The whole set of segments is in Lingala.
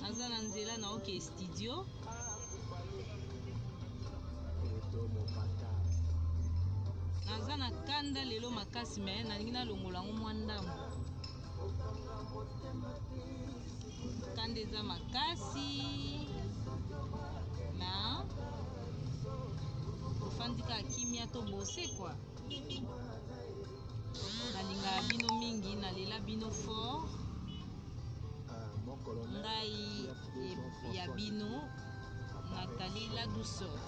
Naza na nzela na oke studio. Naza na kanda lelo makasi me nalingi nalongola yango mwa ndambo. Kanda eza makasi na tofandi kaka kimia to bose kwa. Nalingaka bino mingi, nalela bino fort. Ngai ya bino Nathalie la douceur.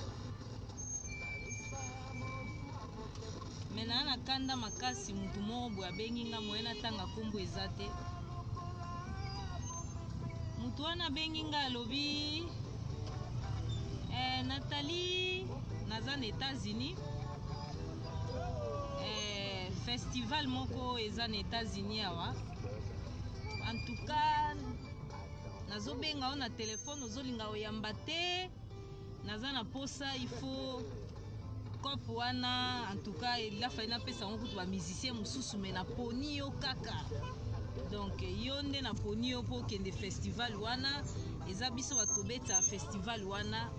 Me naa na kanda makasi, mutu moko boye abengi nga, moye natanga nkombo eza te. Mutu wana abengi nga alobi Nathalie, naza na États-Unis. Festival moko eza na États-Unis awa. En tout cas, nazobenga yo na telefone, ozolinga oyamba te. Naza na posa, il faut cop wana. En tout cas, il a fallu napesa yango kutu ba musicien mosusu, mais naponi yo kaka. Donc yo nde naponi yo mpo okende festival wana. Eza biso bato tobeta festival wana.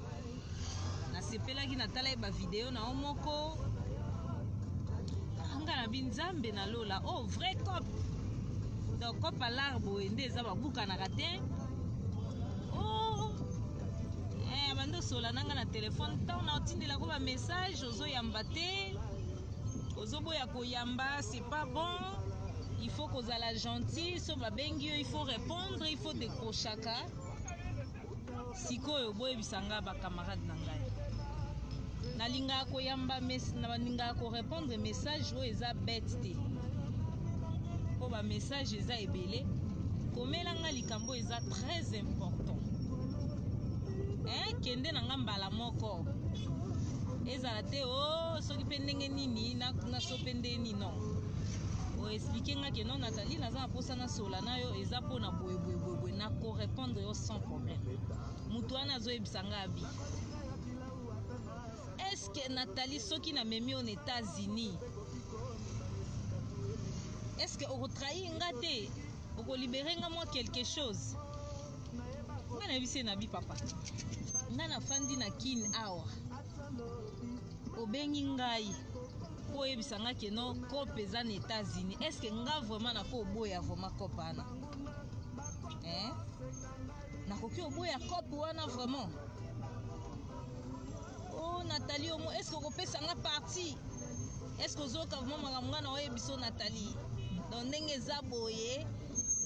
Nasepelaki, natala ye bavideo na yo moko. Nga na bi Nzambe na lola, oh vrai cop. Donc cop alar boye nde eza, babukanaka te. Oh abandi osola nanga na telefone, ntango na otindelako ba message ozoyamba te, ozoboya koyamba, c'est pas bon. Il faut kozala gentil, so babengi yo il faut répondre, il faut décrochaka. Sikoyo boyebisa nga bacamarade na ngai, nalingaka koyamba, nalingaka korépondre message oyo eza bête te, mpo bamessage eza ebele. Komela nga likambo eza très important, kende na nga mbala moko, ezala te o soki mpe ndenge nini na so mpe ndenge nini. Non, oexpliquer nga ke non, Nathalie, naza na mposa nasola na yo, eza mpona boye boye boye boye, nakorépondre yo sans problème. Motu wana azoyebisa nga abi: est-ce, Nathalie, soki namemi yo na États-Unis, est-ce que okotrahir nga te, okolibérer nga mwa quelque chose? Nga nayebisi ye, nabi: papa, nga nafandi na Kine awa, obengi ngai mpo oyebisa nga ke non, cope eza na États-Unis, est ce que nga vraiment nako oboya vraiment cope wana, eh? Nakoki oboya cope wana vraiment? Oh Nathalie, omo est ce que okopesa nga parti? Est ce que ozoyoka vraiment makambo nga na oyebi so, Nathalie? Donc ndenge eza boye,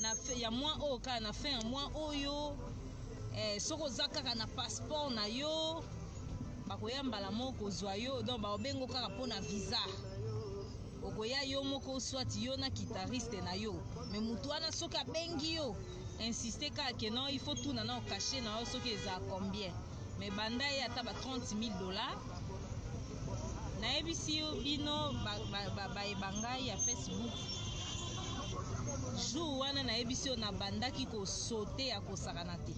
na ya mois oyo kaka, na fin ya mois oyo, soki oza kaka na passeport na yo, bakoya mbala moko kozwa yo. Donc bakobengo kaka mpona visa, okoya yo moko, soit yo na guitariste na yo. Mais motu wana soki abengi yo, insiste kaka ke non, il faut tuna na cachet na yo soki eza combien. Mais banda ye ata ba 30 000 $. Nayebisi yo, bino bayeba ngai ya Facebook, jour wana nayebisi yo, nabandaki kosote ya kosakana te.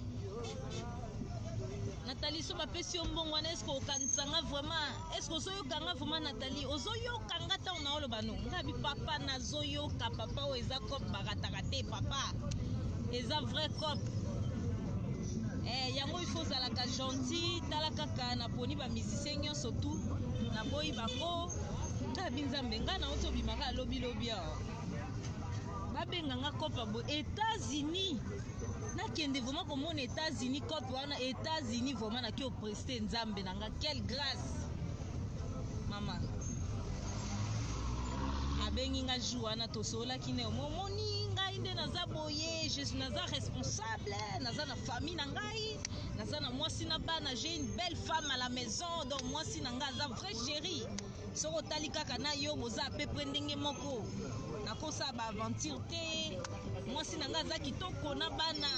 Nathalie, so bapesi yo mbongo wana, est-ce okanisa nga vraiment? Est-ce ozoyoka nga vraiment, Nathalie? Ozoyoka nga ntango na oloba no? Nga bi: papa, nazoyoka papa. Oyo eza cop, barataka te papa, eza vrai cop. Yango il faut ozalaka gentil. Tala kaka, naponi bamusicien nyonso tu, naboyi bango. Nga bi: Nzambe, ngai nauti obimaka alobilobi awa, babenga nga cope boye États-Unis, nakende vraiment komona États-Unis, cope wana États-Unis, vraiment naki oprester Nzambe na nga, quelle grâce. Mama abengi nga jour wana, tosololaki ne omoni ngai nde naza boye, je suis, naza responsable, naza na famille na ngai, naza na mwasi na bana, j'ai une belle femme à la maison. Donc mwasi na ngai aza vrai chérie, soki otali kaka na yo, boza à peu près ndenge moko. Nakosala baaventure te, mwasi na ngai aza kitoko na bana.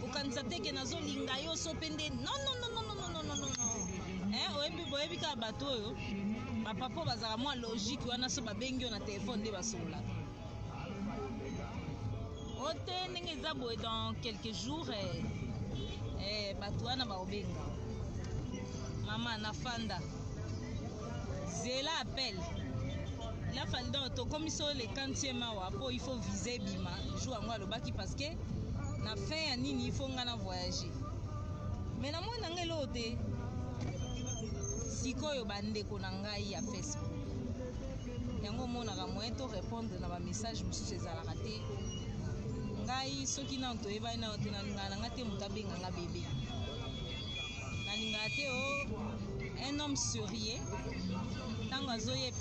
Kokanisa te ke nazolinga yo so mpe nde non, non, non, non, non, non, non, non, non. Oyebi, boyebi kaka bato oyo bapapa oyo bazalaka mwa logique wana, so babengi yo na telefone nde basololaka o te. Ndenge eza boye, dans quelques jours, bato wana bakobenga. Mama nafanda zela appel, il a fallu, donc tokomi so le 40e awa, mpo il faut visa ebima jour yango alobaki, parce que Na fin ya nini il faut nga na voyager, mais namoni na ngai eloko te. Sikoyo, bandeko na ngai ya Facebook, yango omonaka moyen to répondre na bamessage mosusu ezalaka te. Ngai soki nano toyebani nano te, nalingaka na nga te moto abenganga bébé, nalingaka te. O un homme sérieux, ntango azoyepa.